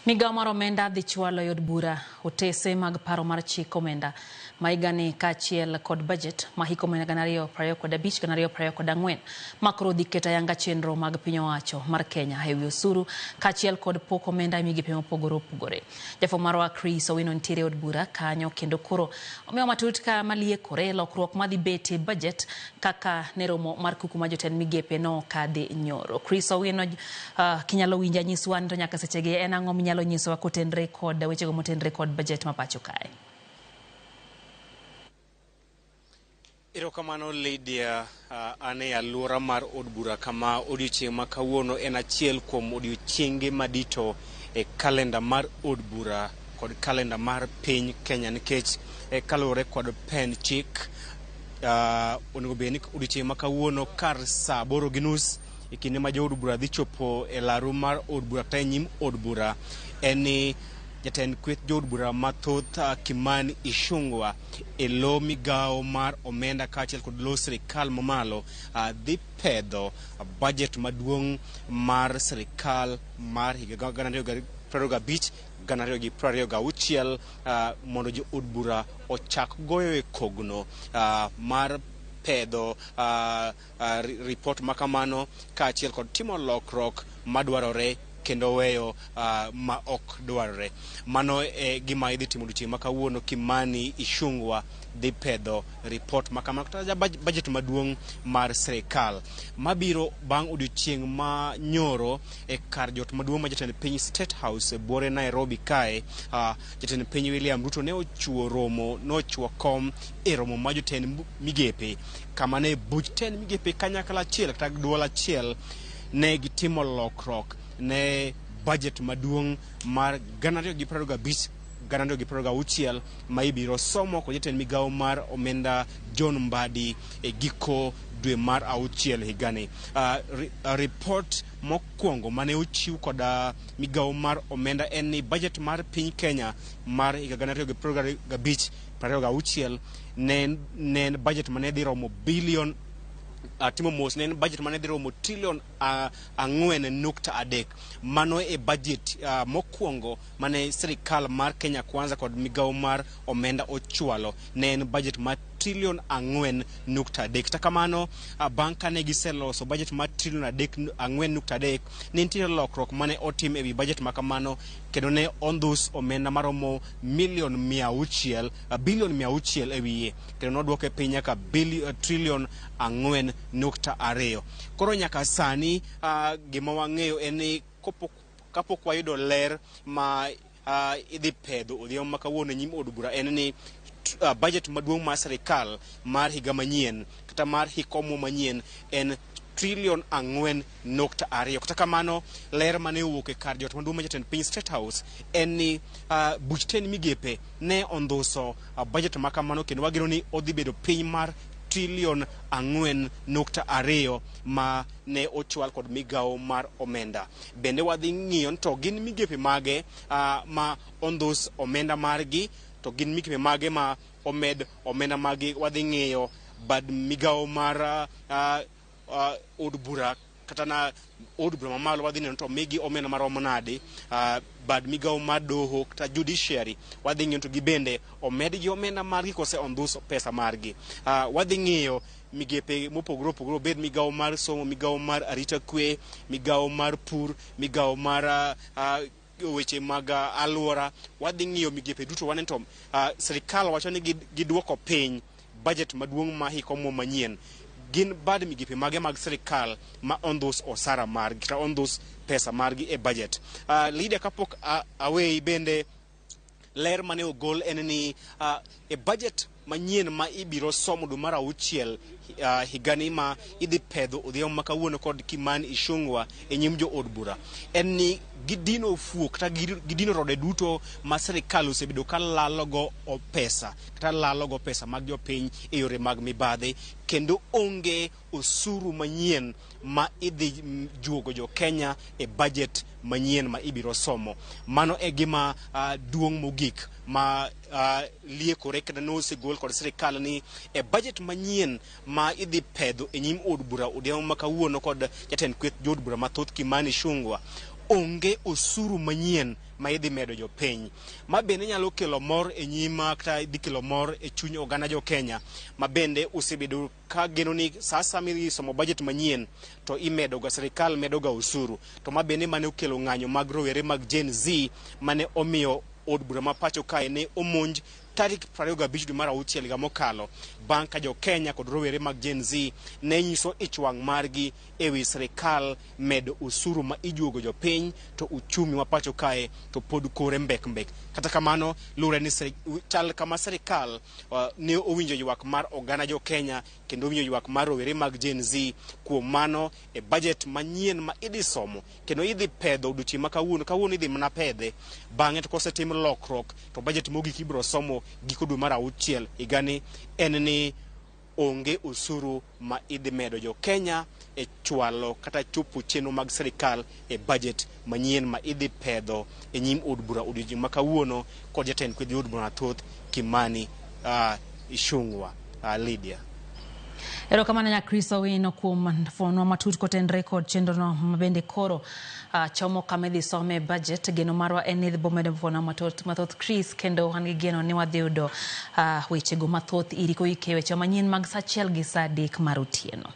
Migawo mar omenda dhi chwalo e od bura otese mag paro mar chik omenda ma higani kaachiel kod bajet ma hik omenda 2025 2024 ma koro dhi keto ayanga chenro mag piny owacho mar Kenya e wi osuru kaachiel kod pok omenda e migepe mopogore opogore. Jafwambo marwa Chris Owino nitiere e od bura kanyo kendo koro omiwa matut ka maliekore lokruok madhi betie e bajet kaka ne romo mar kuku ma jotend migepe nokadhi nyoro. Chris Owino, kinyalo winja nyiswa ni to nyaka sechegi en ang'o minyalo nyisowa kotenre kod wechego motenre kod bajet ma pacho kae? Erokamano Lydia, an e alwora mar od bura kama odiochieng' ma kawuono en achiel kuom odiochienge madito e kalenda mar od bura kod kalenda mar piny Kenya nikech kaluwore kod pend chik onego bed ni odiochieng' ma kawuono kar saa 8:30 e kinde ma jood bura dhi chopo e laru mar od bura kata e nyim od bura en ni jatend kweth jood bura mathoth Kimani Ichung'wa e lo migawo mar omenda kaachiel kod lo sirikal mamalo dhi pedho budget maduong' mar sirikal mar higa 2025 2026 mondo jo od bura ochak goyo e kogno mar pedho ripot makamano kaachiel kod timo lokruok madwarore kendo weyo ma ok dwarore. Mano e gima idhi timo odiochieng' ma kawuono. Kimani Ichung'wa dhi pedho ripot makamano kata budget maduong' mar sirikal mabiro bang' odiochieng' ma nyoro e kar jot maduong' ma jatend piny State House e buore Nairobi kae. Jatend piny William Ruto ne ochiwo romo, nochiwo kom e romo ma jotend migepe kama ne buch tend migepe kanyakla achiel kata duol achiel ne gitimo lokruok ne budget maduong' mar 2025 2026 ma ibiro somo kod jatend migawo mar omenda John Mbadi e giko dwe mar auchiel higani. Ripot mokwongo mane ochiw kod migawo mar omenda en ni budget mar piny Kenya mar higa 2025 26 ne en budget mane dhi romo bilion timo mos ne en budget mane dhi romo trilion 4.3. Mano e budget mokwongo mane sirikal mar Kenya Kwanza kod migawo mar omenda ochwalo, ne en budget mar trilion 4.3. Kata kamano, bang' kane giseloso budget mar trilion 4.3, ne nitie lokruok mane otim ewi budget ma kamano kendo ne ondhus omenda maromo milion 600, bilion 600 e wiye kendo nodwoke piny nyaka trilion 4.2. Koro nyaka sani gima wang'eyo en ni kapok wayudo ler ma idhi pedho odhiambo ma kawuono e nyim od bura en ni budget maduong' mar sirikal mar higa manyien kata mar hik omuom manyien en trilion 4.2. Kata kamano, ler mane owuok e kar jot maduong' ma jatend piny State House en ni buch tend migepe ne ondhuso budget ma kamano kendo wageno ni odhi bedo piny mar trilion 4.2 ma ne ochwal kod migawo mar omenda. Bende wadhi ng'iyo ni to gin migepe mage ma ondhus omenda margi to gin migepe mage ma omed omenda margi. Wadhi ng'iyo bad migawo mar od bura kata na od bura mamalo, wadhi neno to migi omenda maromo nade. Bad migawo mar doho kata judiciary, wadhi ng'iyo to gibende omedgi omenda margi kose ondhus pesa margi. Wadhi ng'iyo migepe mopogore opogore, obed migawo mar somo, migawo mar arita kwe, migawo mar pur, migawo mar weche mag alwora. Wadhi ng'iyo migepe duto waneno to sirikal wacho ni giduoko piny budget maduong' ma hik omuom manyien. Gin bad migepe mage mag sirikal ma ondhus osara margi kata ondhus pesa margi e budget? Lydia, kapok aweyi bende ler mane ogol en ni e budget manyien ma ibiro somo dwe mar auchiel higani ma idhi pedho odhiambo ma kawuono kod Kimani Ichung'wa e nyim jo od bura en ni gidino fuok kata gidino rode duto ma sirikal osebedo ka lalogo pesa kata lalogo pesa mag jopiny e yore mag mibadhi, kendo onge osuru manyien ma idhi juogo jo Kenya e budget manyien ma ibiro somo. Mano e gima duong' mogik ma liekore kendo nosegol kod sirikal ni e budget manyien ma idhi pedho e nyim od bura odhiambo ma kawuono kod jatend kweth jood bura mathoth Kimani Ichung'wa. onge osuru manyien ma idhi medo jopiny. Ma bende nyalo kelo mor e nyima kata dhi kelo mor e chuny oganda jo Kenya ma bende osebedo ka geno ni sa asaya midhi somo budget manyien to imedo ga sirikal medo ga osuru. To ma bende mane okelo ng'anyo mag rowere mag Gen Z mane omiyo od bura ma pacho kae ne omonj tarik 25 dwe mar auchiel higa mokalo bang' ka jo Kenya kod rowere mag Gen Z ne nyiso ich wang' margi ewi sirikal medo osuru ma ijuogo jopiny to uchumi ma pacho kae to pod kore mbek mbek. Kata kamano luwore ni chal kama sirikal ne owinjo ywak mar oganda jo Kenya kendo owinjo ywak mar rowere mag Gen Z. Kuom mano e budget manyien ma idhi somo kendo idhi pedho odiochieng' ma kawuono, kawuono idhi mana pedhe, bang'e to kosetim lokruok to budget mogik ibiro somo giko dwe mar auchiel higani en ni onge osuru ma idhi medo jo Kenya e chwalo kata chopo chenro mag sirikal e budget manyien ma idhi pedho e nyim od bura odiochieng' ma kawuono kod jatend kweth od bura mathoth Kimani Ichung'wa. Lydia. Erokamano nya Chris Owino kuom fuonwa matut kotenre kod chenrono mabende koro chomo kama idhi some budget. Geno marwa en ni idhi medo fuonwa mathoth Chris, kendo wan gi geno ni wadhi yudo wechego mathoth iri koike weche manyien mag saa achiel gi saa adek mar otieno.